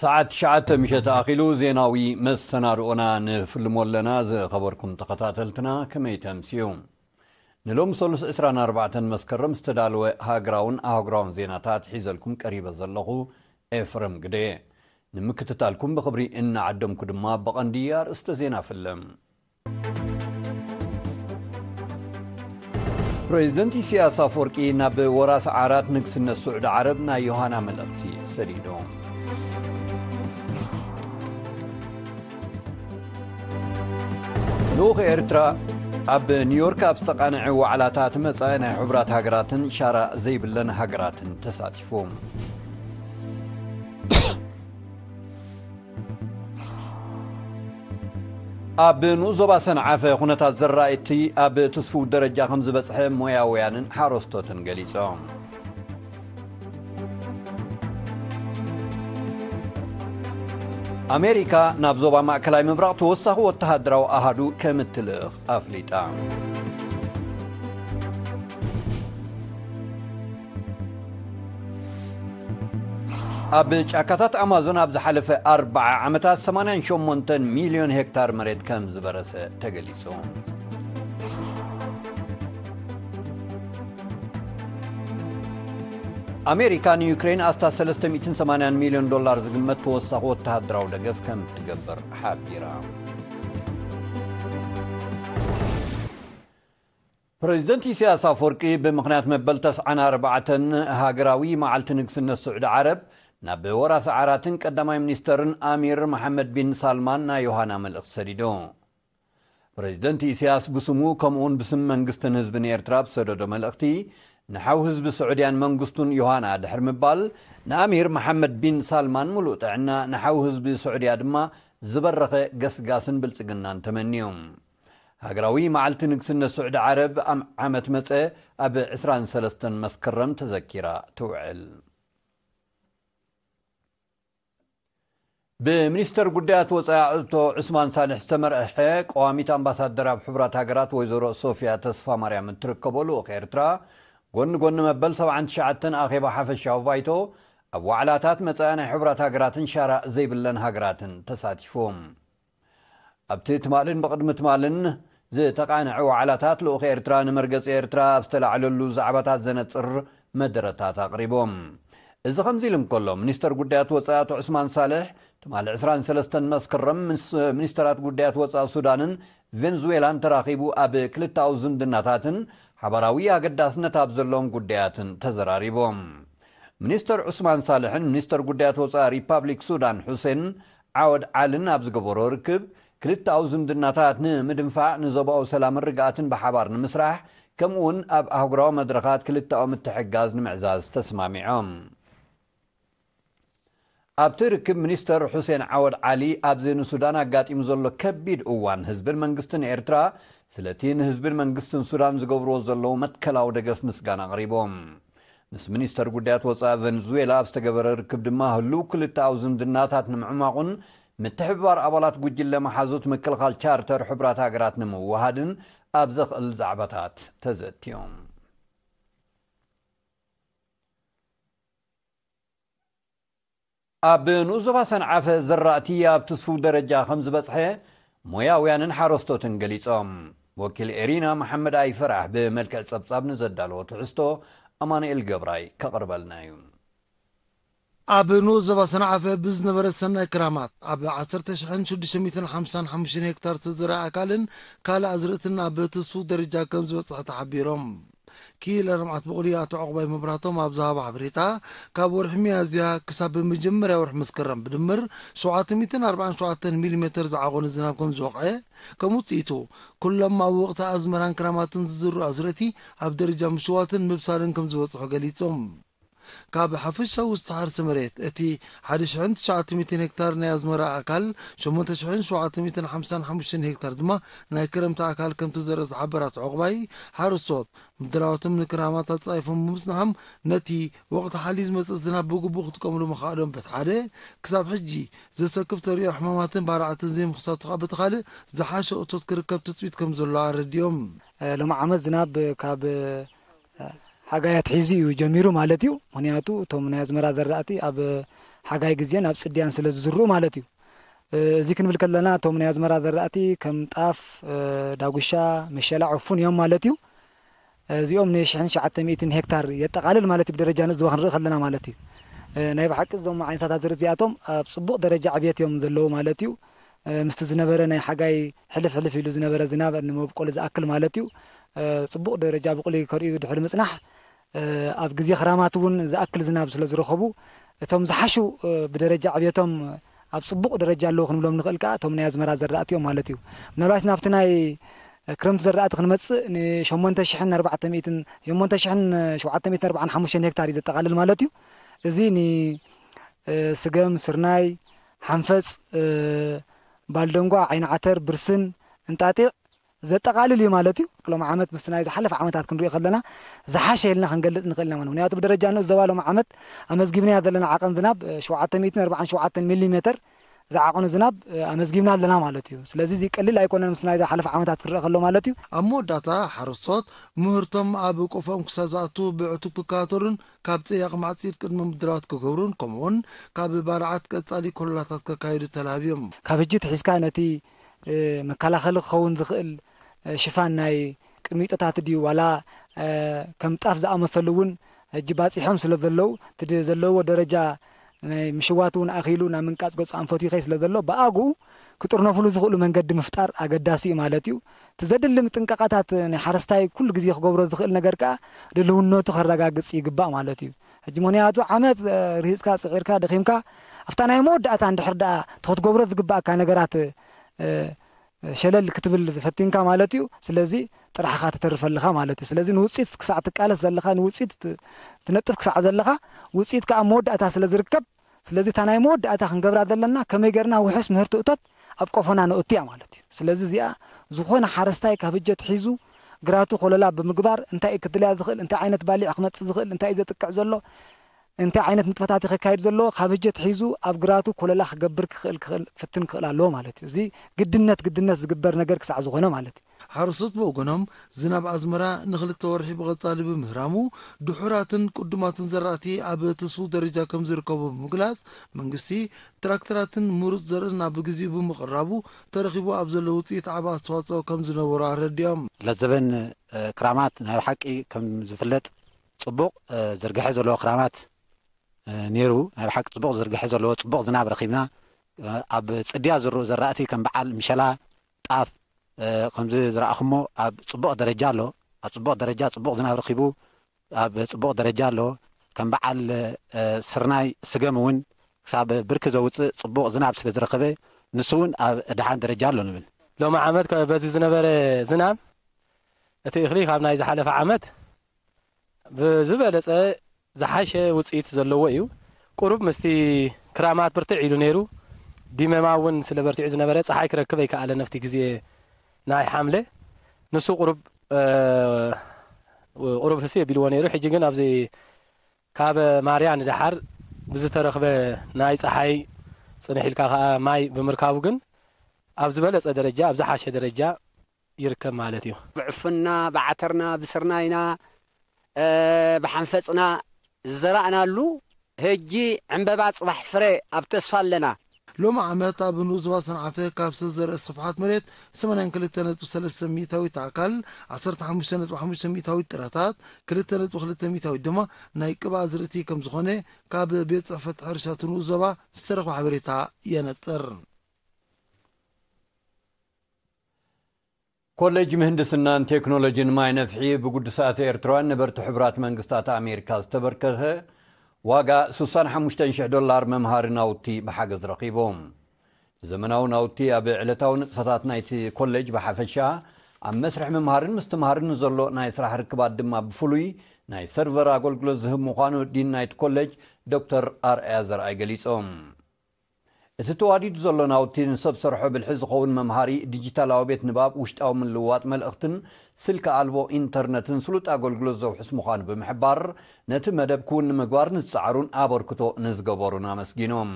ሰዓት ትሽዓተ ምሸት ኣኺሉ ዜናዊ መሰናድኦና ንፍልሞ ኣለና። ዝኸበርኩም ተኸታተልትና ከመይ ተምስዩ? ንሎም ሰሉስ ዕስራን ኣርባዕተን መስከረም ዝተዳለወ ሃገራውን ኣህጉራውን ዜናታት ሒዘልኩም ቀሪበ ዘለኹ ኤፍረም ግደ። ንምክትታልኩም ብኽብሪ እናዓደምኩ ድማ ብቐንዲ ኣርእስተ ዜና ፍልም። ፕሬዚደንት ኢሳያስ ኣፈወርቂ ናብ ወራስ ዓራት ንግስነት ስዑዲ ዓረብ ናይ ዮሃና መልእኽቲ ሰዲዱ። ልኡኽ ኤርትራ ኣብ ኒውዮርክ ኣብ ዝተቓንዐ ዋዕላታት መጻኢ ናይ ሕቡራት ሃገራትን ሻራ ዘይብለን ሃገራትን ተሳቲፉ። ኣብ ንኡስ ዞባ ሰንዓፈ ኩነታት ዘራእቲ ኣብ ትስፉው ደረጃ ከም ዝበጽሐ ሞያውያንን ሓረስቶትን ገሊጾም። ኣሜሪካ ናብ ዞባ ማእከላይ ምብራቕ ተወሳኺ ወተሃደራዊ ኣሃዱ ከም እትልእኽ ኣፍሊጣ። ኣብ ጫካታት ኣማዞን ኣብ ዝሓለፈ ኣርብዓ ዓመታት ሰማንያን ሸሞንተን ሚልዮን ሄክታር መሬት ከም ዝበረሰ ተገሊጹ። ኣሜሪካ ንዩክሬን ኣስታት ሰለስተ ሚእትን ሰማንያን ሚልዮን ዶላር ዝግመት ተወሳኺ ወተሃደራዊ ደገፍ ከም ትገብር ሓቢራ። ፕሬዚደንት ኢሳያስ ኣፈወርቂ ብምኽንያት መበል ተስዓን ኣርባዕተን ሃገራዊ መዓልቲ ንግስነት ስዑዲ ዓረብ ናብ ወራሲ ዓራትን ቀዳማይ ሚኒስተርን ኣሚር መሓመድ ቢን ሳልማን ናይ ዮሃና መልእኽቲ ሰዲዱ። ፕሬዚደንት ኢሳያስ ብስሙ ከምኡውን ብስም መንግስትን ህዝብን ኤርትራ ብሰደዶ መልእኽቲ፣ ንሓው ህዝቢ ስዑድያን መንግስቱን ዮሃና ድሕሪ ምባል፣ ንኣሚር መሓመድ ቢን ሳልማን ምሉእ ጥዕና፣ ንሓው ህዝቢ ስዑድያ ድማ ዝበረኸ ገስጋስን ብልጽግናን ተመንዩ። ሃገራዊ መዓልቲ ንግስነት ስዑዲ ዓረብ ኣብ ዓመት መጸ ኣብ ዕስራን ሰለስተን መስከረም ተዘኪራ ትውዕል። ብሚኒስተር ጉዳያት ወጻኢ ኣቶ ዑስማን ሳልሕ ዝተመርሐ ቀዋሚት ኣምባሳደር ኣብ ሕቡራት ሃገራት ወይዘሮ ሶፊያ ተስፋ ማርያም እትርከቦ ልኡኽ ኤርትራ፣ ጎኒ ጎኒ መበል ሰብዓን ትሽዓተን ኣኼባ ሓፈሻዊ ባይቶ፣ ኣብ ዋዕላታት መጻኢ ናይ ሕቡራት ሃገራትን ሻራ ዘይብለን ሃገራትን ተሳቲፉ። ኣብቲ ትማልን ብቕድሚ ትማልን ዝተቓንዐ ዋዕላታት፣ ልኡኽ ኤርትራ ንመርገጺ ኤርትራ ኣብ ዝተላዕለሉ ዛዕባታት ዘነጽር መደረታት ኣቕሪቦም። እዚ ከምዚ ኢሉ እንከሎ፣ ሚኒስተር ጉዳያት ወጻኢ ኣቶ ዑስማን ሳልሕ፣ ትማሊ ዕስራን ሰለስተን መስከረም ምስ ሚኒስተራት ጉዳያት ወጻኢ ሱዳንን ቬንዙዌላን ተራኺቡ ኣብ ክልተኣዊ ዝምድናታትን ሓባራዊ ኣገዳስነት ኣብ ዘለዎም ጉዳያትን ተዘራሪቦም። ሚኒስተር ዑስማን ሳልሕን ሚኒስተር ጉዳያት ወጻኢ ሪፓብሊክ ሱዳን ሑሴን ዓወድ ዓልን ኣብ ዝገበሮ ርክብ፣ ክልተኣዊ ዝምድናታት ንምድንፋዕ፣ ንዞባዊ ሰላምን ርግኣትን ብሓባር ንምስራሕ፣ ከምኡውን ኣብ ኣህጉራዊ መድረኻት ክልተኣዊ ምትሕግጋዝ ንምዕዛዝ ተስማሚዖም። ኣብቲ ርክብ፣ ሚኒስተር ሑሴን ዓወድ ዓሊ ኣብዚ ንሱዳን ኣጋጢሙ ዘሎ ከቢድ እዋን ህዝብን መንግስትን ኤርትራ፣ ስለቲ ንህዝብን መንግስትን ሱዳን ዝገብርዎ ዘለዉ መትከላዊ ደገፍ ምስጋና ኣቕሪቦም። ምስ ሚኒስተር ጉዳያት ወጻኢ ቨንዙዌላ ኣብ ዝተገበረ ርክብ ድማ፣ ህሉው ክልተኣዊ ዝምድናታት ንምዕማቑን ምትሕብባር ኣባላት ጉጅለ መሓዙት ምክልኻል ቻርተር ሕቡራት ሃገራት ንምውሃድን ኣብ ዘኽእል ዛዕባታት ተዘትዮም። ኣብ ንኡስ ዞባ ሰንዓፈ ዘራእቲ ኣብ ትስፉው ደረጃ ከም ዝበጽሐ ሞያውያንን ሓረስቶትን ገሊጾም። ወኪል ኤሪና መሓመድ ኣይፈራሕ ብመልክዕ ጸብጻብ ንዘዳለዎ ትሕዝቶ ኣማኑኤል ገብራይ ከቕርበልና እዩ። ኣብ ንኡስ ዞባ ሰንዓፈ ብዝነበረ ሰናይ ክራማት፣ ኣብ ዓሰርተ ሽሕን ሽዱሽተ ሚእትን ሓምሳን ሓሙሽተን ሄክታር ዝተዘርኣ ኣካልን ካልእ ኣዝርእትን ኣብ ትስፉው ደረጃ ከም ዝበጽሐ ተሓቢሮም። ክኢላ ልምዓት ብቑሊ ኣቶ ዕቑባይ መብራህቶም ኣብ ዝሃቦ ሓበሬታ፣ ካብ ወርሒ ሚያዝያ ክሳብ መጀመርያ ወርሒ መስከረም ብድምር ሸውዓተ ሚእትን ኣርባዓን ሸውዓተን ሚሊሜተር ዝዓቖነ ዝናብ ከም ዝወቕዐ፣ ከም ውጽኢቱ ኩሎም ኣብ ወቕቲ ኣዝመራን ክራማትን ዝዝርኡ ኣዝርእቲ ኣብ ደረጃ ምሽዋትን ምብሳልን ከም ዝበጽሑ ገሊጾም። ካብ ሓፈሻዊ ውስጥ ሓርሲ መሬት እቲ ሓደ ሽሕን ትሽዓተ ሚእትን ሄክታር ናይ ኣዝመራ ኣካል፣ ሸሞንተ ሽሕን ሸውዓተ ሚእትን ሓምሳን ሓሙሽተን ሄክታር ድማ ናይ ክረምቲ ኣካል ከም ተዘርአ ዝሓበረ ኣቶ ዕቑባይ፣ ሓረስቶት ምድላዋቶም ንክራማት ኣጻይፎም ብምጽንሖም፣ ነቲ ወቕቲ ሓልዩ ዝመጽእ ዝናብ ብግቡእ ክጥቀምሉ ምኽኣሎም በቲ ሓደ፣ ክሳብ ሕጂ ዘሰክፍ ተርእዮ ሕማማትን ባርዕትን ዘይምኽሳቱ ከኣ በቲ ካልእ፣ ዝሓሸ እቶት ክርከብ ትጽቢት ከም ዘሎ ኣረዲኦም። እ፣ ሎሚ ዓመት ዝናብ ካብ፣ እ፣ ሓጋይ ኣትሒዙ እዩ ጀሚሩ ማለት እዩ። ምኽንያቱ እቶም ናይ ኣዝመራ ዘራእቲ ኣብ ሓጋይ ግዜን ኣብ ጽድያን ስለ ዝዝርኡ ማለት እዩ። እዚ ክንብል ከለና እቶም ናይ ኣዝመራ ዘራእቲ ከም ጣፍ፣ ዳጉሻ፣ መሸላ፣ ዕፉን እዮም ማለት እዩ። እዚኦም ን ሽሕን ሸውዓተ ሚእትን ሄክታር የጠቓልል ማለት እዩ፣ ብደረጃ ንኡስ ዞባ ክንርኢ ከለና ማለት እዩ። ናይ ብሓቂ እዞም ዓይነታት ኣዝርእቲ እዚኣቶም ኣብ ጽቡቕ ደረጃ ዕብየት እዮም ዘለዉ ማለት እዩ። ምስቲ ዝነበረ ናይ ሓጋይ ሕልፍ ሕልፍ ኢሉ ዝነበረ ዝናብ ንመብቆሊ ዝኣክል ማለት እዩ፣ ጽቡቕ ደረጃ ብቑሊ ከርእዩ ድሕሪ ምጽናሕ፣ ኣብ ግዜ ክራማት እውን ዝኣክል ዝናብ ስለ ዝረኸቡ፣ እቶም ዝሓሹ ብደረጃ ዕብየቶም ኣብ ጽቡቕ ደረጃ ኣለዉ ክንብሎም ንኽእል ከኣ እቶም ናይ ኣዝመራ ዘራእቲ እዮም ማለት እዩ። ምናልባት ናብቲ ናይ ክረምቲ ዘራእቲ ክንመጽእ ን ሸሞንተ ሽሕን ኣርባዕተ ሚእትን፣ ሸሞንተ ሽሕን ሸውዓተ ሚእትን ኣርባዓን ሓሙሽተን ሄክታር እዩ ዘጠቓልል ማለት እዩ። እዚ ንስገም፣ ስርናይ፣ ሓንፈጽ፣ ባልደንጓ፣ ዓይኒ ዓተር፣ ብርስን፣ እንጣጢዕ ዘጠቓልል እዩ ማለት እዩ። ሎሚ ዓመት ምስቲ ናይ ዝሓለፈ ዓመታት ክንሪኦ ከለና ዝሓሸ ኢልና ክንገልጽ ንኽእል ኢና ማለት። ምኽንያቱ ብደረጃ ንኡስ ዞባ ሎሚ ዓመት ኣመዝጊብናዮ ዘለና ዓቐን ዝናብ ሸውዓተ ሚእትን ኣርባዓን ሸውዓተን ሚሊ ሜተር ዝዓቐኑ ዝናብ ኣመዝጊብና ኣለና ማለት እዩ። ስለዚ እዚ ቀሊል ኣይኮነን ምስ ናይ ዝሓለፈ ዓመታት ክረአ ከሎ ማለት እዩ። ኣብ መወዳእታ ሓረስቶት ምህርቶም ኣብ ቆፎኦም ክሳብ ዝኣቱ ብዕቱብ ክከታተሉን ካብ ጸያቕ ማዕጺድ ቅድመ ምድላዋት ክገብሩን ከምኡውን ካብ ባልዓት ቀጻሊ ኮለላታት ከካይዱ ተላብዮም። ካብ ሕጂ ትሒዝካ ነቲ መከላኸሊ ክኸውን ዝኽእል ሽፋን ናይ ቅሚጦታት ድዩ ዋላ ከም ጣፍ ዝኣመሰሉ እውን ሕጂ ባፂሖም ስለ ዘለዉ እቲ ዘለዎ ደረጃ ናይ ምሽዋት እውን ኣኺሉ ናብ ምንቃፅ ገፁ ኣንፈቱ ይኸይ ስለ ዘሎ ብኣግኡ ክጥርነፍሉ ዝኽእሉ መንገዲ ምፍጣር ኣገዳሲ እዩ ማለት እዩ። እቲ ዘድሊ ምጥንቃቓታት ናይ ሓረስታይ ኩሉ ግዜ ክገብሮ ዝኽእል ነገር ከዓ ድልውነቱ ከረጋግፅ ይግባእ ማለት እዩ። ሕጂ ምኽንያቱ ዓመት ርሂፅካ ፅዒርካ ደኺምካ ኣብታ ናይ መወዳእታ እንድሕር ደኣ እቲ ክትገብሮ ዝግባእካ ነገራት ሸለል ክትብል ፈቲንካ ማለት እዩ። ስለዚ ጥራሕኻ ትተርፍ ኣለኻ ማለት እዩ። ስለዚ ንውፅኢት ክሳዕ ትቃለስ ዘለኻ ንውፅኢት ትነጥፍ ክሳዕ ዘለኻ ውፅኢት ከዓ መወዳእታ ስለ ዝርከብ ስለዚ እታ ናይ መወዳእታ ክንገብራ ዘለና ከመይ ገርና ውሑስ ምህርቲ እቶት ኣብ ቆፎና ነእቱ እያ ማለት እዩ። ስለዚ እዚኣ ዝኾነ ሓረስታይ ካብ ህጀት ሒዙ ግራቱ ኮለላ ብምግባር እንታይ እዩ ክድልያ ዝኽእል እንታይ ዓይነት ባሊዕ ክመፅእ ዝኽእል እንታይ እዩ ዘጥቅዕ ዘሎ እንታይ ዓይነት ንጥፈታት ከካይድ ዘለዎ ካብ ህጀት ሒዙ ኣብ ግራቱ ኮለላ ክገብር ክኽእል ክኽእል ፍትን ክኽእል ኣለዎ ማለት እዩ። እዚ ግድነት ግድነት ዝግበር ነገር ክሳዕ ዝኾነ ማለት እዩ። ሓረስቶት ብወገኖም ዝናብ ኣዝመራ ንክልተ ወርሒ ብቐጻሊ ብምህራሙ ድሑራትን ቅዱማትን ዘራእቲ ኣብ ትስፉው ደረጃ ከም ዝርከቡ ብምግላጽ መንግስቲ ትራክተራትን ምሩጽ ዘርእን ኣብ ግዜኡ ብምቕራቡ ተረኺቡ ኣብ ዘሎ ውጽኢት ዓቢ ኣስተዋጽኦ ከም ዝነበሮ ኣረዲኦም። ለዘበን ክራማት ናይ ብሓቂ ከም ዝፍለጥ ጽቡቕ ዝርግሐ ዘለዎ ክራማት ነይሩ። ናይ ብሓቂ ጽቡቕ ዝርግሐ ዘለዎ ጽቡቕ ዝናብ ረኺብና ኣብ ጽድያ ዝርኡ ዘራእቲ ከም በዓል ምሸላ፣ ጣፍ ከምዚ ዝረኣኹሞ ኣብ ጽቡቕ ደረጃ ኣሎ። ኣብ ጽቡቕ ደረጃ ጽቡቕ ዝናብ ረኺቡ ኣብ ጽቡቕ ደረጃ ኣሎ። ከም በዓል ስርናይ ስገም እውን ክሳብ ብርኪ ዘውፅእ ጽቡቕ ዝናብ ስለ ዝረኸበ ንሱ እውን ኣብ ደሓን ደረጃ ኣሎ ንብል። ሎሚ ዓመት ከ በዚ ዝነበረ ዝናብ እቲ እኽሊ ካብ ናይ ዝሓለፈ ዓመት ብዝበለጸ ዝሓሸ ውፅኢት ዘለዎ እዩ። ቁሩብ ምስቲ ክራማት ብርትዕ ኢሉ ነይሩ። ዲመማ እውን ስለ በርቲዑ ዝነበረ ፀሓይ ክረክብ ኣይከኣለን ኣብቲ ግዜ ናይ ሓምለ። ንሱ ቁሩብ ቁሩብ ህስይ ኣቢልዎ ነይሩ። ሕጂ ግን ኣብዚ ካብ ማርያ ንደሓር ብዝተረኽበ ናይ ፀሓይ ፅንሕ ኢልካ ከዓ ማይ ብምርካቡ ግን ኣብ ዝበለፀ ደረጃ ኣብ ዝሓሸ ደረጃ ይርከብ ማለት እዩ። ብዕፉንና ብዓተርና ብስርናይና ብሓንፈፅና ዝዘራእናሉ ሕጂ ዕምበባ ፅባሕ ፍረ ኣብ ተስፋ ኣለና። ሎሚ ዓመት ኣብ ንኡስ ዞባ ሰንዓፈ ካብ ሰብ ዘርኢ ስፍሓት መሬት ሰማንያን ክልተ ነጥቢ ሰለስተ ሚእታዊት ኣካል ዓሰርተ ሓሙሽተ ነጥቢ ሓሙሽተ ሚእታዊት ጥረታት ክልተ ነጥቢ ክልተ ሚእታዊት ድማ ናይ ቅብኣ ዝርእቲ ከም ዝኾነ ካብ ቤት ፅሕፈት ሕርሻ እቲ ንኡስ ዞባ ዝተረኽበ ሓበሬታ የነፅር። ኮሌጅ ምህንድስናን ቴክኖሎጂን ማይ ነፍሒ ብግዱሳት ኤርትራውያን ነበርቲ ሕቡራት መንግስታት ኣሜሪካ ዝተበርከተ ዋጋ ስሳን ሓሙሽተን ሽሕ ዶላር መምሃሪ ናውቲ ብሓገዝ ረኺቦም። ዘመናዊ ናውቲ ኣብ ዕለታዊ ንጥፈታት ናይቲ ኮሌጅ ብሓፈሻ ኣብ መስርሕ ምምሃርን ምስትምሃርን ንዘሎ ናይ ስራሕ ርክባት ድማ ብፍሉይ ናይ ሰርቨር ኣገልግሎት ዝህብ ምዃኑ ዲን ናይቲ ኮሌጅ ዶክተር ኣርኣያ ዘርኣይ ገሊጾም። እቲ ተዋዲዱ ዘሎ ናውቲ ንሰብ ሰርሖ ብልሒ ዝኸውን መምሃሪ ዲጂታላዊ ቤት ንባብ ውሽጣዊ ምልውዋጥ መልእኽትን ስልኪ ኣልቦ ኢንተርነትን ስሉጥ ኣገልግሎት ዘውሕስ ምዃኑ ብምሕባር ነቲ መደብ ክውን ንምግባር ንዝጸዓሩን ኣበርክቶ ንዝገበሩን ኣመስጊኖም።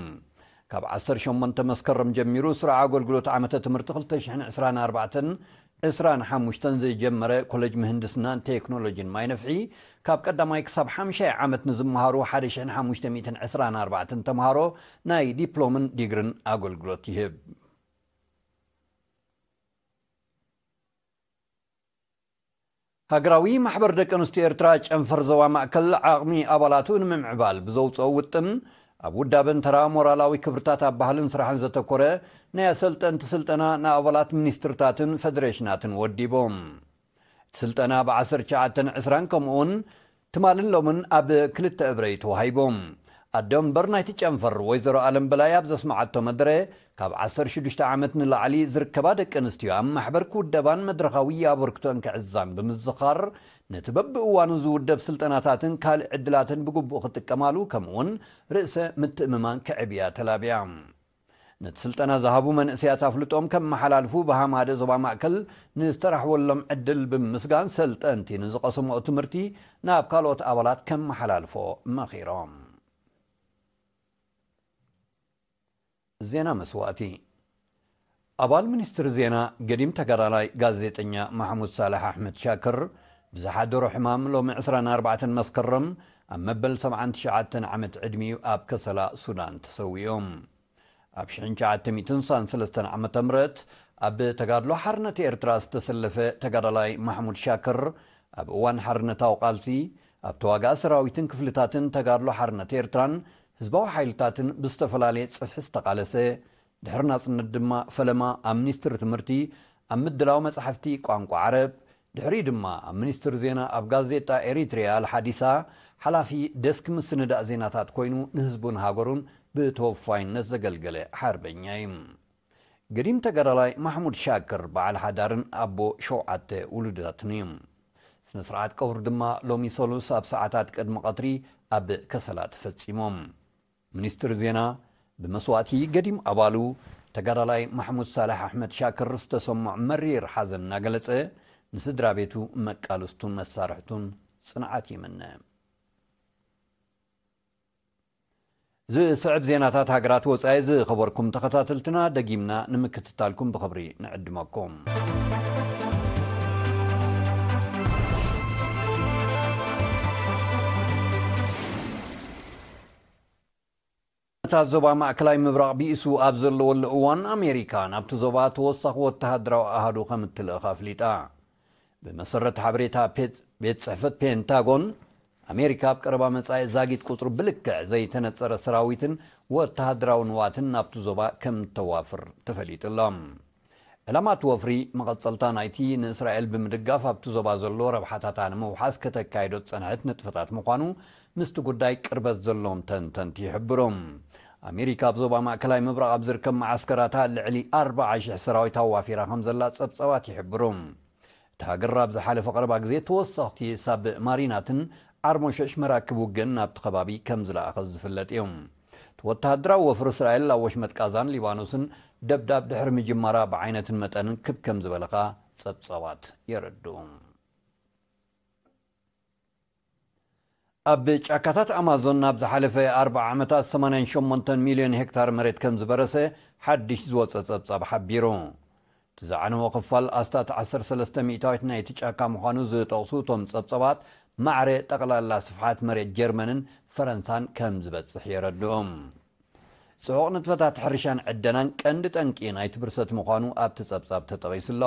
ካብ ዓሰርተ ሸሞንተ መስከረም ጀሚሩ ስሩዕ ኣገልግሎት ዓመተ ትምህርቲ ክልተ ሽሕን ዕስራን ኣርባዕተን ዕስራን ሓሙሽተን ዝጀመረ ኮሌጅ ምህንድስናን ቴክኖሎጂን ማይ ነፍሒ፣ ካብ ቀዳማይ ክሳብ ሓምሻይ ዓመት ንዝመሃሩ ሓደ ሽሕን ሓሙሽተ ሚእትን ዕስራን ኣርባዕተን ተምሃሮ ናይ ዲፕሎምን ዲግርን ኣገልግሎት ይህብ። ሃገራዊ ማሕበር ደቂ ኣንስትዮ ኤርትራ ጨንፈር ዞባ ማእከል ዓቕሚ ኣባላቱ ንምምዕባል ብዘውፅኦ ውጥን፣ ኣብ ውዳበን ተራ ሞራላዊ ክብርታት ኣብ ባህልን ስራሕን ዘተኮረ ናይ ኣሰልጠንቲ ስልጠና ንኣባላት ሚኒስትርታትን ፌደሬሽናትን ወዲቦም። እቲ ስልጠና ብ ዓሰርተ ትሽዓተን ዕስራን ከምኡውን ትማልን ሎምን ኣብ ክልተ እብረይ ተዋሂቦም። ኣደ መንበር ናይቲ ጨንፈር ወይዘሮ ኣለም በላይ ኣብ ዘስመዓቶ መደረ፣ ካብ ዓሰርተ ሽዱሽተ ዓመት ንላዕሊ ዝርከባ ደቂ ኣንስትዮ ኣብ ማሕበር ክውደባን መድረኻዊ ኣበርክቶን ክዕዛን ብምዝኻር፣ ነቲ በብእዋኑ ዝውደብ ስልጠናታትን ካልእ ዕድላትን ብግቡእ ክጥቀማሉ፣ ከምኡውን ርእሰ ምትእምማን ከዕብያ ተላብያ። ነቲ ስልጠና ዝሃቡ መንእሰያት ኣፍልጦም ከመሓላልፉ ብሃማደ ዞባ ማእከል ንዝተራሕወሎም ዕድል ብምምስጋን፣ ሰልጠንቲ ንዝቐሰምኦ ትምህርቲ ናብ ካልኦት ኣባላት ከመሓላልፎ መኺሮም። ዜና መስዋእቲ። ኣባል ሚኒስትሪ ዜና፣ ገዲም ተጋዳላይ ጋዜጠኛ ማሕሙድ ሳልሕ ኣሕመድ ሻክር ብዝሓደሮ ሕማም ሎሚ ዕስራን ኣርባዕተን መስከረም ኣብ መበል ሰብዓን ትሽዓተን ዓመት ዕድሚኡ ኣብ ከሰላ ሱዳን ተሰዊኦም። ኣብ ሽሕን ትሽዓተ ሚእትን ስሳን ሰለስተን ዓመተ ምህረት ኣብ ተጋድሎ ሓርነት ኤርትራ ዝተሰለፈ ተጋዳላይ ማሕሙድ ሻክር፣ ኣብ እዋን ሓርነታዊ ቃልሲ ኣብ ተዋጋኢ ሰራዊትን ክፍልታትን ተጋድሎ ሓርነት ኤርትራን ህዝባዊ ሓይልታትን ብዝተፈላለየ ጽፍሒ ዝተቓለሰ፣ ድሕሪ ናጽነት ድማ ፈለማ ኣብ ሚኒስትሪ ትምህርቲ ኣብ ምድላው መጻሕፍቲ ቋንቋ ዓረብ፣ ድሕሪኡ ድማ ኣብ ሚኒስትሪ ዜና ኣብ ጋዜጣ ኤሪትሪያ ኣልሓዲሳ ሓላፊ ደስክ ምስንዳእ ዜናታት ኮይኑ ንህዝቡን ሃገሩን ብተወፋይነት ዘገልገለ ሓርበኛ እዩ። ገዲም ተጋዳላይ ማሕሙድ ሻክር በዓል ሓዳርን ኣቦ ሸውዓተ ውሉዳትን እዩ። ስነ ስርዓት ቀብሩ ድማ ሎሚ ሰሉስ ኣብ ሰዓታት ቅድሚ ቀትሪ ኣብ ከሰላ ተፈጺሞም። ሚኒስትሪ ዜና፣ ብመስዋእቲ ገዲም ኣባሉ ተጋዳላይ ማሕሙድ ሳልሕ ኣሕመድ ሻክር ዝተሰምዖ መሪር ሓዘን እናገለጸ፣ ንስድራ ቤቱ፣ መቃልስቱን መሳርሕቱን ጽንዓት ይምነ። ዝስዕብ ዜናታት ሃገራት ወጻኢ ዝኸበርኩም ተኸታተልትና፣ ደጊምና ንምክትታልኩም ብኽብሪ ንዕድመኩም። እታ ዞባ ማእከላይ ምብራቕ ብኢሱ ኣብ ዘለወሉ እዋን፣ ኣሜሪካ ናብቲ ዞባ ተወሳኺ ወተሃደራዊ ኣሃዱ ከም እትልእኽ ኣፍሊጣ። ብመሰረት ሓበሬታ ፔት-፣ ቤት ጽሕፈት ፔንታጎን፣ ኣሜሪካ ኣብ ቀረባ መጻኢ ዛጊት ቁጽሩ ብልክዕ ዘይተነጸረ ሰራዊትን ወተሃደራዊ ንዋትን ናብቲ ዞባ ከም እተዋፍር ተፈሊጡ ኣሎ። ዕላማ እቲ ወፍሪ፣ መቐጸልታ ናይቲ ንእስራኤል ብምድጋፍ ኣብቲ ዞባ ዘሎ ረብሓታታ ንምውሓስ ከተካይዶ ዝጸንሐት ንጥፈታት ምዃኑ ምስቲ ጉዳይ ቅርበት ዘለዎም ተንተንቲ ይሕብሩ። ኣሜሪካ ኣብ ዞባ ማእከላይ ምብራቕ ኣብ ዝርከብ መዓስከራታ ልዕሊ ኣርባዓ ሽሕ ሰራዊት ኣዋፊራ ከም ዘላ ጸብጻባት ይሕብሩ። እታ ሃገር ኣብ ዝሓለፈ ቀረባ ግዜ ተወሰኽቲ ሳብ ማሪናትን ዓርሞሸሽ መራክብ ውግእን ናብቲ ከባቢ ከም ዝለኣኸት ዝፍለጥ እዩ። እቲ ወተሃደራዊ ወፍሪ እስራኤል ኣብ ወሽመጥ ቃዛን ሊባኖስን ደብዳብ ድሕሪ ምጅማራ ብዓይነትን መጠንን ክብ ከም ዝበለ ኸኣ ጸብጻባት የረድኡ። ኣብ ጫካታት ኣማዞን ናብ ዝሓለፈ ኣርባዓ ዓመታት ሰማንያን ሸሞንተን ሚልዮን ሄክታር መሬት ከም ዝበረሰ ሓድሽ ዝወጸ ጸብጻብ ሓቢሩ። እቲ ዝዓነወ ክፋል ኣስታት ዓሰርተ ሰለስተ ሚእታዊት ናይቲ ጫካ ምዃኑ ዝጠቕሱ እቶም ጸብጻባት፣ ማዕረ ጠቕላላ ስፍሓት መሬት ጀርመንን ፈረንሳን ከም ዝበጽሕ የረድኡ። ጽዑቕ ንጥፈታት ሕርሻን ዕደናን ቀንዲ ጠንቂ ናይቲ ብርሰት ምዃኑ ኣብቲ ጸብጻብ ተጠቒሱ ኣሎ።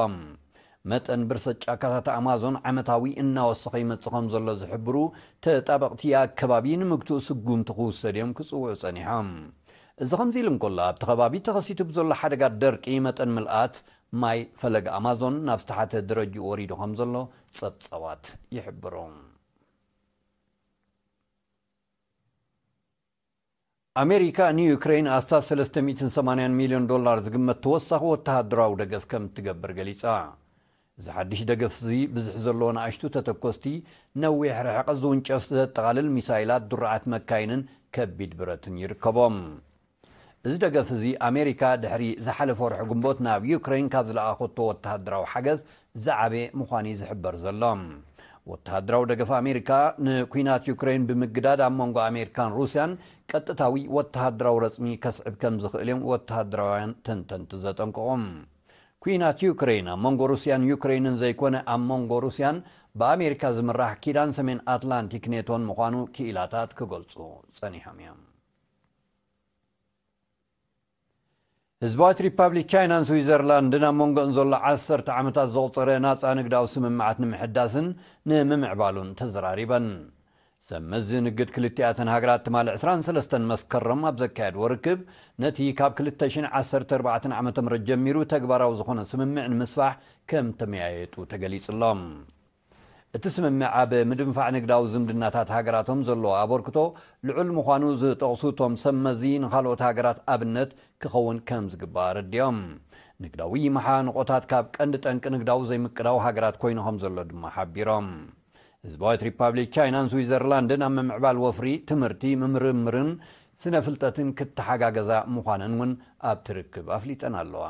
መጠን ብርሰት ጫካታት ኣማዞን ዓመታዊ እናወሰኸ ይመጽእ ከም ዘሎ ዝሕብሩ ተጣበቕቲ ኣከባቢ፣ ንምግትኡ ስጉምቲ ክውሰድ እዮም ክጽውዑ ጸኒሖም። እዚ ከምዚ ኢሉ እንከሎ፣ ኣብቲ ከባቢ ተኸሲቱ ብዘሎ ሓደጋ ደርቂ፣ መጠን ምልኣት ማይ ፈለግ ኣማዞን ናብ ዝተሓተ ደረጅኡ ወሪዱ ከም ዘሎ ጸብጻባት ይሕብሩ። ኣሜሪካ ንዩክሬን ኣስታት ሰለስተ ሚእትን ሰማንያን ሚልዮን ዶላር ዝግመት ተወሳኺ ወተሃደራዊ ደገፍ ከም እትገብር ገሊጻ። እዚ ሓድሽ ደገፍ እዚ፣ ብዝሒ ዘለዎ ንኣሽቱ ተተኮስቲ፣ ነዊሕ ርሕቀት ዝውንጨፍ ዘጠቓልል ሚሳይላት፣ ድሩዓት መካይንን ከቢድ ብረትን ይርከቦም። እዚ ደገፍ እዚ፣ ኣሜሪካ ድሕሪ ዝሓለፈ ወርሒ ግንቦት ናብ ዩክሬን ካብ ዝለኣኸቶ ወተሃደራዊ ሓገዝ ዝዓበየ ምዃኑ እዩ ዝሕበር ዘሎ። ወተሃደራዊ ደገፍ ኣሜሪካ ንኲናት ዩክሬን ብምግዳድ፣ ኣብ መንጎ ኣሜሪካን ሩስያን ቀጥታዊ ወተሃደራዊ ረጽሚ ከስዕብ ከም ዝኽእል እዮም ወተሃደራውያን ተንተንቲ ዘጠንቅቑ። ኲናት ዩክሬን ኣብ መንጎ ሩስያን ዩክሬንን ዘይኮነ፣ ኣብ መንጎ ሩስያን ብኣሜሪካ ዝምራሕ ኪዳን ሰሜን ኣትላንቲክ ኔቶን ምዃኑ ክኢላታት ክገልጹ ጸኒሖም እዮም። ህዝባዊት ሪፓብሊክ ቻይናን ስዊዘርላንድን ኣብ መንጎን ዘሎ ዓሰርተ ዓመታት ዘቑጸረ ናጻ ንግዳዊ ስምምዓት ንምሕዳስን ንምምዕባሉን ተዘራሪበን። ሰብ መዚ ንግድ ክልቲኣተን ሃገራት ትማሊ ዕስራን ሰለስተን መስከረም ኣብ ዘካየድዎ ርክብ፣ ነቲ ካብ ክልተ ሽሕን ዓሰርተ ኣርባዕተን ዓመተ ምህረት ጀሚሩ ተግባራዊ ዝኾነ ስምምዕ ንምስፋሕ ከም ተመያየጡ ተገሊጹ ኣሎ። እቲ ስምምዕ ኣብ ምድንፋዕ ንግዳዊ ዝምድናታት ሃገራቶም ዘለዎ ኣበርክቶ ልዑል ምዃኑ ዝጠቕሱ እቶም ሰብ መዚ፣ ንኻልኦት ሃገራት ኣብነት ክኸውን ከም ዝግባእ ኣረዲኦም። ንግዳዊ መሓንቆታት ካብ ቀንዲ ጠንቂ ንግዳዊ ዘይምቅዳው ሃገራት ኮይኑ ከም ዘሎ ድማ ሓቢሮም። ህዝባዊት ሪፓብሊክ ቻይናን ስዊዘርላንድን ኣብ ምምዕባል ወፍሪ፣ ትምህርቲ፣ ምምርምርን ስነ ፍልጠትን ክተሓጋገዛ ምዃነን እውን ኣብቲ ርክብ ኣፍሊጠን ኣለዋ።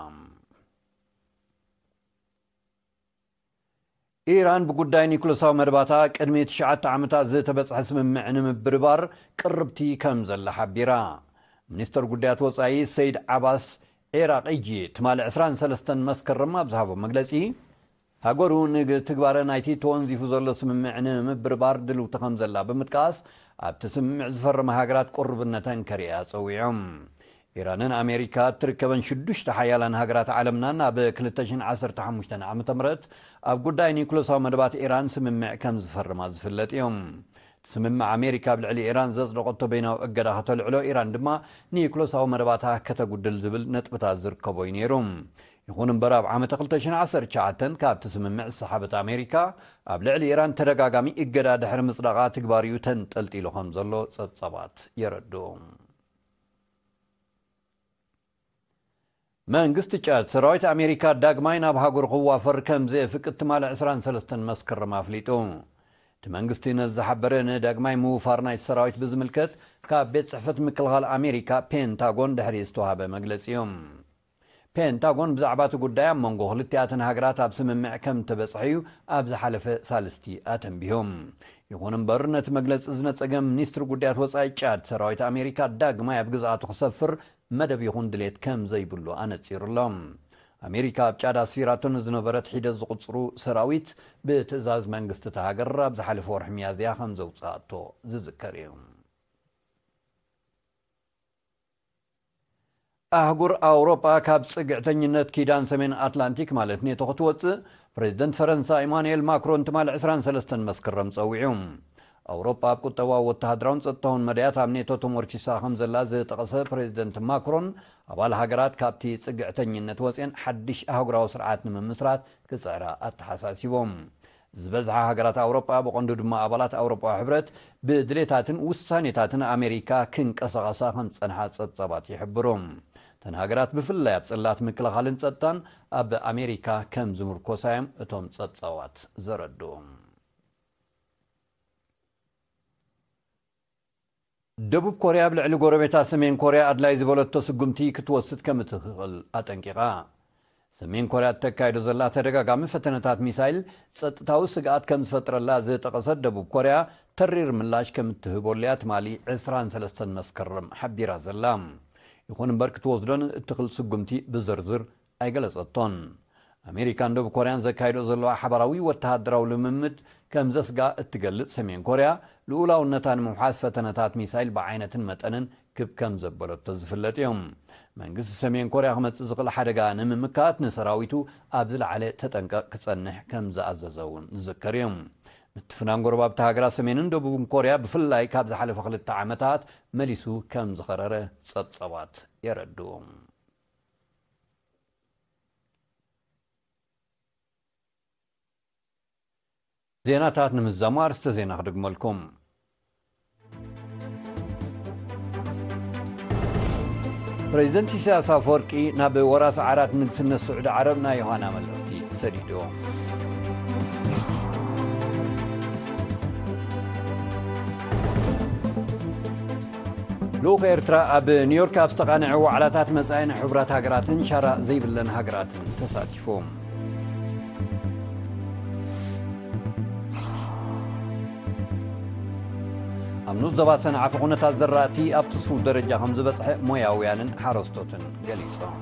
ኢራን ብጉዳይ ኒኩለሳዊ መደባታ ቅድሚ ትሽዓተ ዓመታት ዝተበጽሐ ስምምዕ ንምብርባር ቅርብቲ ከም ዘላ ሓቢራ። ሚኒስተር ጉዳያት ወጻኢ ሰይድ ዓባስ ዒራቂጂ ትማሊ ዕስራን ሰለስተን መስከረም ኣብ ዝሃቦ መግለጺ፣ ሃገሩ ንትግባረ ናይቲ ተወንዚፉ ዘሎ ስምምዕ ንምብርባር ድልውቲ ከም ዘላ ብምጥቃስ፣ ኣብቲ ስምምዕ ዝፈረማ ሃገራት ቅሩብነተን ከርእያ ጸዊዖም። ኢራንን ኣሜሪካ እትርከበን ሽዱሽተ ሓያላን ሃገራት ዓለምና ናብ ክልተ ሽሕን ዓሰርተ ሓሙሽተን ዓመተ ምህረት ኣብ ጉዳይ ኒኩለሳዊ መደባት ኢራን ስምምዕ ከም ዝፈርማ ዝፍለጥ እዮም። እቲ ስምምዕ ኣሜሪካ ኣብ ልዕሊ ኢራን ዘጽደቐቶ በይናዊ እገዳ ከተልዕሎ፣ ኢራን ድማ ኒኩለሳዊ መደባታ ከተጉድል ዝብል ነጥብታት ዝርከቦ እዩ ነይሩ። ይኹን እምበር ኣብ ዓመተ ክልተ ሽሕን ዓሰርተ ትሽዓተን ካብቲ ስምምዕ ዝሰሓበት ኣሜሪካ ኣብ ልዕሊ ኢራን ተደጋጋሚ እገዳ ድሕሪ ምጽዳቓ ትግባሪኡ ተንጠልጢሉ ከም ዘሎ ጸብጻባት የረድኡ። መንግስቲ ጫድ ሰራዊት ኣሜሪካ ዳግማይ ናብ ሃገሩ ክዋፈር ከም ዘየፍቅድ ትማሊ ዕስራን ሰለስተን መስከረም ኣፍሊጡ። እቲ መንግስቲ ነዚ ዝሓበረ ንዳግማይ ምውፋር ናይ ሰራዊት ብዝምልከት ካብ ቤት ጽሕፈት ምክልኻል ኣሜሪካ ፔንታጎን ድሕሪ ዝተዋሃበ መግለጺ እዩ። ፔንታጎን ብዛዕባ እቲ ጉዳይ ኣብ መንጎ ክልቲኣተን ሃገራት ኣብ ስምምዕ ከም ተበጽሐ እዩ ኣብ ዝሓለፈ ሳልስቲ ኣተንቢሁ። ይኹን እምበር ነቲ መግለጺ ዝነጸገ ሚኒስትሪ ጉዳያት ወጻኢ ጫድ ሰራዊት ኣሜሪካ ዳግማይ ኣብ ግዝኣቱ ክሰፍር መደብ ይኹን ድሌት ከም ዘይብሉ ኣነጺሩ ኣሎ። ኣሜሪካ ኣብ ጫድ ኣስፊራቶ ንዝነበረት ሒደት ዝቑጽሩ ሰራዊት ብትእዛዝ መንግስቲ እታ ሃገር ኣብ ዝሓለፈ ወርሒ ሚያዝያ ከም ዘውጽኣቶ ዝዝከር እዩ። ኣህጉር ኣውሮጳ ካብ ጽግዕተኝነት ኪዳን ሰሜን ኣትላንቲክ ማለት ኔቶ ክትወጽእ ፕሬዚደንት ፈረንሳ ኢማኑኤል ማክሮን ትማሊ ዕስራን ሰለስተን መስከረም ጸዊዑ። ኣውሮጳ ኣብ ቁጠባዊ፣ ወተሃደራውን ጸጥታውን መዳያት ኣብ ኔቶ ተሞርኪሳ ከም ዘላ ዝጠቐሰ ፕሬዚደንት ማክሮን፣ ኣባል ሃገራት ካብቲ ጽግዕተኝነት ወጽየን ሓድሽ ኣህጉራዊ ስርዓት ንምምስራት ክጽዕራ ኣተሓሳሲቦም። ዝበዝሓ ሃገራት ኣውሮጳ፣ ብቐንዱ ድማ ኣባላት ኣውሮጳዊ ሕብረት፣ ብድሌታትን ውሳኔታትን ኣሜሪካ ክንቀሳቐሳ ከም ዝጸንሓ ጸብጻባት ይሕብሩ። እተን ሃገራት ብፍላይ ኣብ ጽላት ምክልኻልን ጸጥታን ኣብ ኣሜሪካ ከም ዝምርኮሳ እዮም እቶም ጸብጻባት ዘረድኡ። ደቡብ ኮርያ ኣብ ልዕሊ ጎረቤታ ሰሜን ኮርያ ኣድላይ ዝበለቶ ስጉምቲ ክትወስድ ከም እትኽእል ኣጠንቂቓ። ሰሜን ኮርያ እተካይዶ ዘላ ተደጋጋሚ ፈተነታት ሚሳይል ጸጥታዊ ስግኣት ከም ዝፈጥረላ ዝጠቐሰት ደቡብ ኮርያ፣ ተሪር ምላሽ ከም እትህበሉ እያ ትማሊ ዕስራን ሰለስተን መስከረም ሓቢራ ዘላ። ይኹን እምበር ክትወስዶን እትኽእል ስጉምቲ ብዝርዝር ኣይገለጸቶን። ኣሜሪካን ደቡብ ኮርያን ዘካይዶ ዘለዋ ሓባራዊ ወተሃደራዊ ልምምድ ከም ዘስጋ እትገልጽ ሰሜን ኮርያ፣ ልኡላውነታ ንምውሓስ ፈተነታት ሚሳይል ብዓይነትን መጠንን ክብ ከም ዘበለቶ ዝፍለጥ እዮም። መንግስቲ ሰሜን ኮርያ ክመጽእ ዝኽእል ሓደጋ ንምምካት ንሰራዊቱ ኣብ ዝለዓለ ተጠንቀቕ ክጸንሕ ከም ዝኣዘዘ እውን ዝዝከር እዩ። ምትፍናን ጎረባብቲ ሃገራት ሰሜንን ደቡብን ኮርያ ብፍላይ ካብ ዝሓለፈ ክልተ ዓመታት መሊሱ ከም ዝኸረረ ጸብጸባት የረድኡ። ዜናታት ንምዛሙ ኣርስተ ዜና ክድግመልኩም። ፕሬዚደንት ኢሳያስ ኣፈወርቂ ናብ ወራሲ ዓራት ንግስነት ስዑዲ ዓረብ ናይ ዮሃና መልእኽቲ ሰዲዱ። ልኡኽ ኤርትራ ኣብ ኒውዮርክ ኣብ ዝተቓንዐ ዋዕላታት መጻኢ ናይ ሕቡራት ሃገራትን ሻራ ዘይብለን ሃገራትን ተሳቲፉ። ኣብ ንኡስ ዞባ ሰንዓፈ ኩነታት ዘራእቲ ኣብ ትስፉው ደረጃ ከም ዝበጽሐ ሞያውያንን ሓረስቶትን ገሊጾም።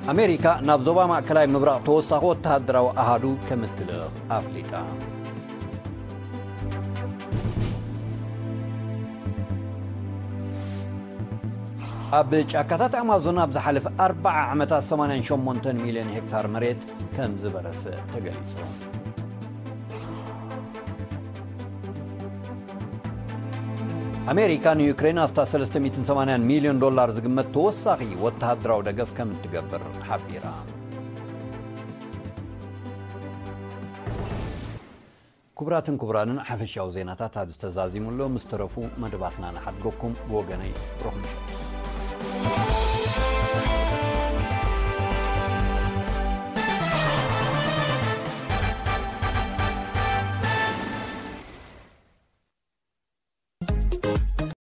ኣሜሪካ ናብ ዞባ ማእከላይ ምብራቕ ተወሳኺ ወተሃደራዊ ኣሃዱ ከም እትልእኽ ኣፍሊጣ። ኣብ ጫካታት ኣማዞን ኣብ ዝሓለፈ ኣርባዓ ዓመታት ሰማንያን ሸሞንተን ሚልዮን ሄክታር መሬት ከም ዝበረሰ ተገሊጹ። ኣሜሪካ ንዩክሬን ኣስታት ሰለስተ ሚእትን ሰማንያን ሚልዮን ዶላር ዝግመት ተወሳኺ ወተሃደራዊ ደገፍ ከም እትገብር ሓቢራ። ክቡራትን ክቡራንን፣ ሓፈሻዊ ዜናታት ኣብ ዝተዛዚሙሉ፣ ምስ ተረፉ መደባትና ንሓድገኩም። ብወገነይ ርሑም ምሸት።